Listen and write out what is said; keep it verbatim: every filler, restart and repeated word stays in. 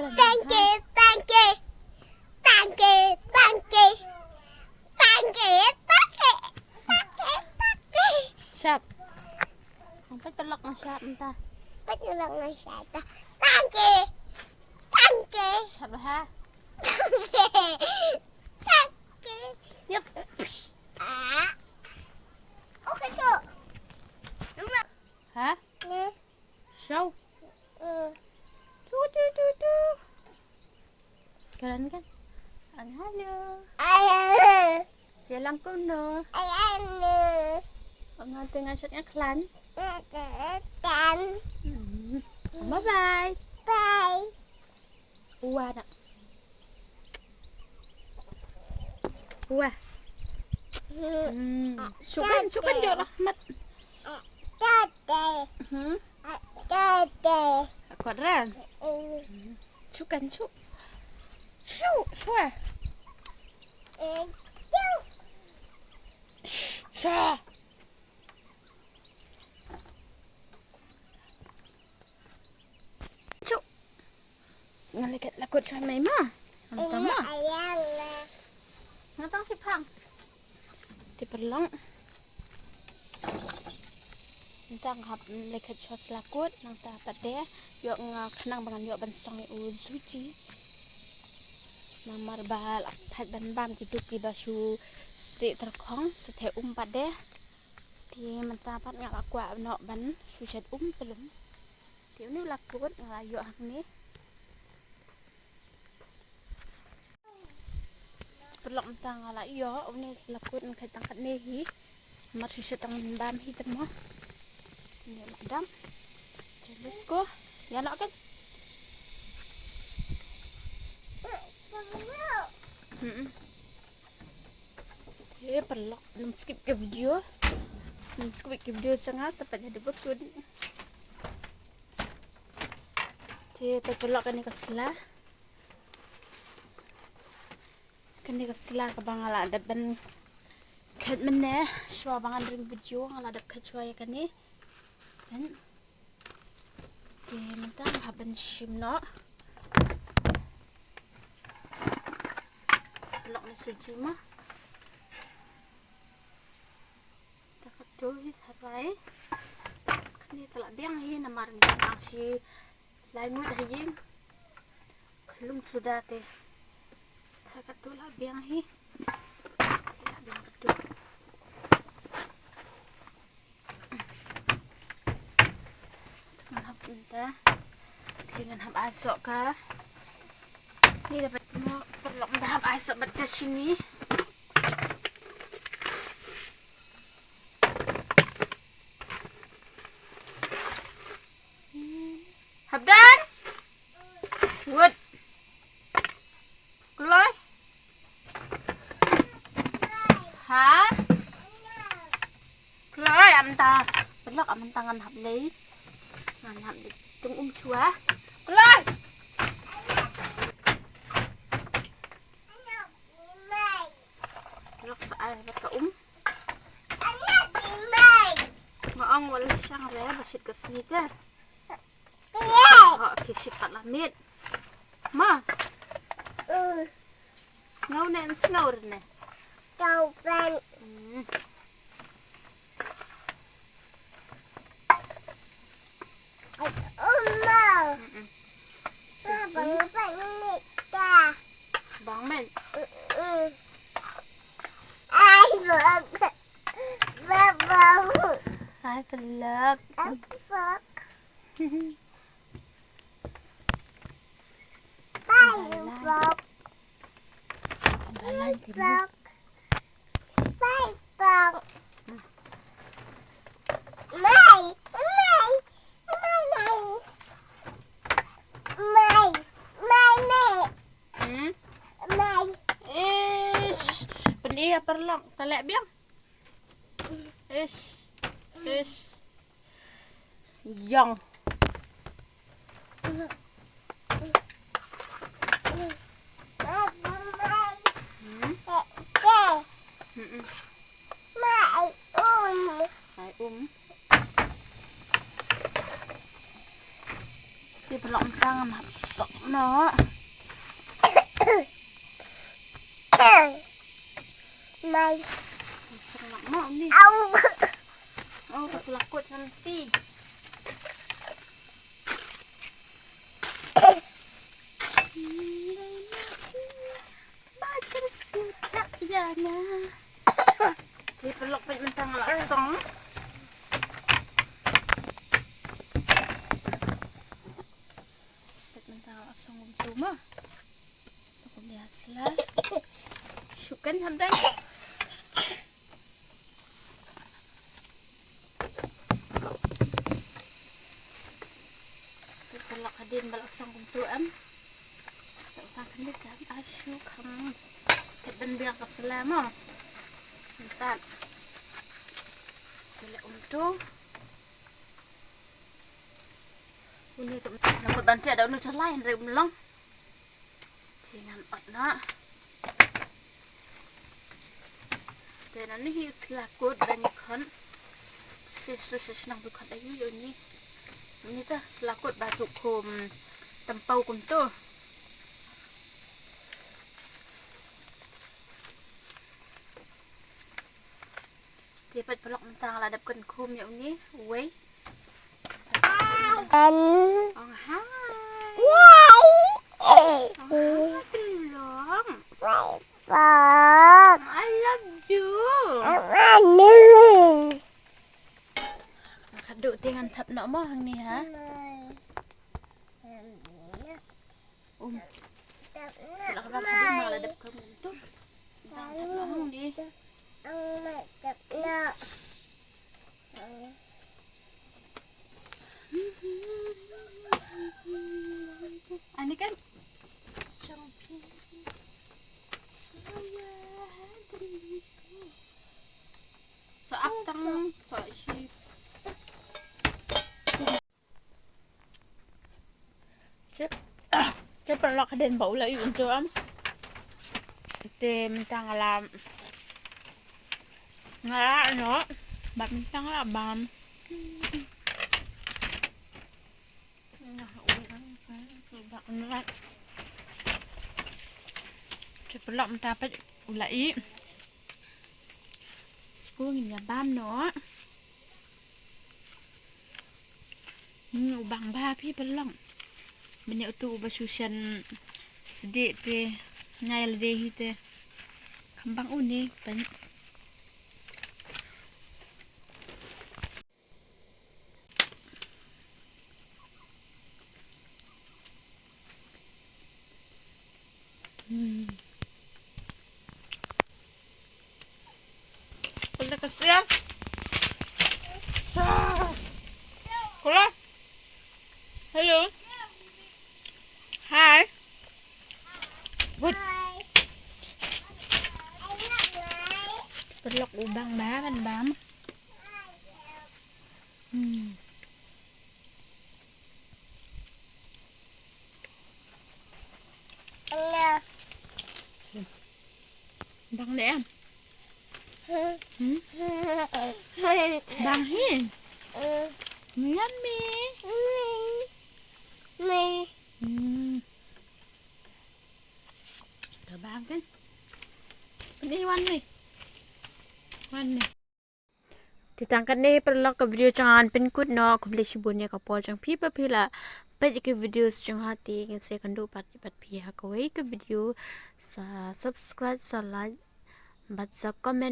Thank you, thank you. Thank you, thank you. Thank you, thank you. Thank you, thank you. Shap. Ang pagtulak ng shap nta. Pagtulak ng shap nta. Thank you. Thank you. Shap ha? Thank you. Yup. Ah. Okay, so. Ha? Ne. Show. Eh. Tu, tu, tu, tu. Klan kan? Ang halo. Ayo. Yalang kuno. Ayo. Ang ante nga shot nga klan. Klan. Hmm. Bye bye. Bye. Ua nak. Ua. Hmm. Sukan, sukan jok rahmat. Tete. Hmm. Tete. Kuat ran. Sukan, su. Su, sua. Shh, sha. Cuk. Nga leh kat lakut sha mei ma. Ngam tang ma. Ngam tang shi phang. Te pynlong. Nta nga hap leh kat sha lakut nangta pat de. Ïoh nga khnang ba ngan ïoh ban song ïa u Zuji. Namar ba la thait ban bam ki duk kiba shu sih tyrkhong sa theh um pat de. Te mynta pat nga la kwah noh ban shu shet um pylum. Te une u lakut nga la ïoh hangne. Pynlong mynta nga la ïoh une u lakut, nga kheit tang katne hi. Mar shu shet tang bam hi te mo. Une u la dam. Te let's go. Ïa noh kan. Hmm. Te paralok, nym skip ka video. Nym skip ka video jong nga, sa peit haduh ba kut. Te paralok, kane ka sla. Kane ka sla kaba nga la dep ban kheit mynne, shuwa ba ngan ring video nga la dep kheit shuwa ïa kane. Kan. Te mynta nga hap ban shim noh. Lok na Suji ma. Ta katto hi tharai. Kane ta la biang hi namar ngi tang shi lai ngut ha ïing. Khlum suda te. Ta katto la biang hi. Te la biang katto. Ngan hap mynta. Te ngan hap ai soh ka. Ni da pat mo paralok, mynta hap ai soh bad ka shini. Hap done? Good. Kloi. Ha? Kloi, am ta. Paralok, am ta ngan hap lei. Ngan hap lei. Tung um shuwa. Kloi. Paralok, sa ai bad ka um. Nga ong wat la shang re ba shit ka sngi te. Ho, ki shit pat la miet. Ma. Ngaw ne, sngaw ne. Tau pen. Hmm. Ai, Oma. Mm-mm. Bang pen ni ta. Bang pen. Mm-mm. Ai, bang. Bang, bang. Ai, pelak. Bang. Bye, Bob. Bye, Bob. Bye, Bob. Bye, bye, bye, bye. Hmm? Bye. Ish, pynïap paralok, ta leh biang. Ish, ish. Jong. Hmm? Mm-mm. Ai um. Ai um. Te pa Long tang hap sok noh. Mai. Sok noh noh ni. Au. Oh, ka sela kut cantik. Ba ka sela ya na. Te paralok, peit mynta nga la song. Peit mynta nga la song kumtu mo. Song kumne ha sla. Shu kan hap dang. Peit paralok, hadien ba la song kumtu em. Tang khyndiat kan, ah, shu kham. Peit ban biang ka sla mo. Mynta. Te leh kumtu. Une ka, nang ban te da une u shalai hynrei um long. Te ngan ot noh. Te nangne hi sla kut ba ngi khot. Sa shu shu shnong ba khot aïu ïa une. Une te sla kut ba tu khum tampau kumtu. Te peit paralok, mynta nga la dep kynkhum ïa une uwei. An. Ong hi. Wai. Ong hi, Pylong. Wai. Pylong. I love you. Ani. Ka duh te ngan thap noh mo hangne ha. Um. Lah ka ba ka ding ma la dep ka mum tu. Tang thap noh hangne. Ani kan. Sa ap tang sa shi. Te, te paralok, hadien ba u la ïoh kumtu em. Te mynta nga la, nga la noh, bad mynta nga la bam. Te paralok, mynta pat u la ïeh. Sku ngin ïa bam noh. Hmm, u bang bha phi paralok. Mynne utu uba shu shen sdieh te, nga ïa lade hi te. Kham bang une pyn. Hmm. Pala ka sial. Sa. Kula. Hello. Hi. Good. Paralok, u bang bha, bang bam. Hmm. Bang ne em? Hmm? Bang hi. Yummy. Hmm. Ka bang kan? Ni wan ni. Wan ni. Te tang katne paralok, ka video jong nga ngan pynkut noh. Khublei shibun ïa ka por jong phi ba phi la peit ïa ki videos jong nga. Te ngin sa ïakynduh pat ïa phi ha kawei ka video. Sa subscribe, sa like bad sa comment.